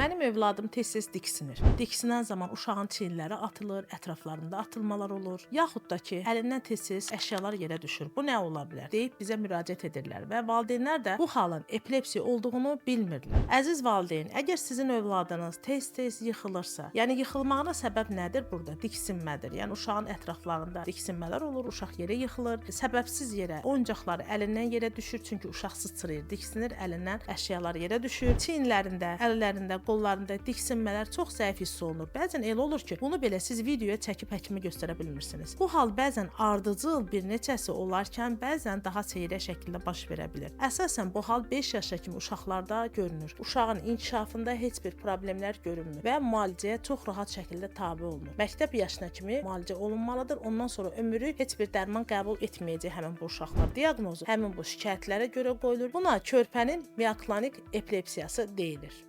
Mənim övladım tez-tez diksinir. Diksinən zaman uşağın çiyinləri atılır, ətraflarında atılmalar olur, yaxud da ki, əlindən tez-tez əşyalar yerə düşür. Bu nə ola bilər? Deyib bizə müraciət edirlər və valideynlər də bu halın epilepsiya olduğunu bilmirlər. Əziz valideyn, əgər sizin övladınız tez-tez yıxılırsa, yəni yıxılmağına səbəb nədir burada? Diksinmədir. Yəni uşağın ətraflarında diksinmələr olur, uşaq yerə yıxılır, səbəbsiz yerə oyuncaqları əlindən yerə düşür, çünki uşaq sıçrayır, diksinir, əlindən əşyalar yerə düşür. Çiyinlərində, əllərində, qollarında diksinmələr çox zəif hiss olunur. Bəzən elə olur ki, bunu belə siz videoya çəkib həkimə göstərə bilmirsiniz. Bu hal bəzən ardıcıl bir neçəsi olarkən, bəzən daha seyrək şəkildə baş verə bilər. Əsasən bu hal 5 yaşa kimi uşaqlarda görünür. Uşağın inkişafında heç bir problemlər görünmür və müalicəyə çox rahat şəkildə tabe olunur. Məktəb yaşına kimi müalicə olunmalıdır. Ondan sonra ömrü heç bir dərman qəbul etməyəcək həmin bu uşaqlar. Diaqnozu həmin bu şikayətlərə görə qoyulur. Buna körpənin mioklonik epilepsiyası deyilir.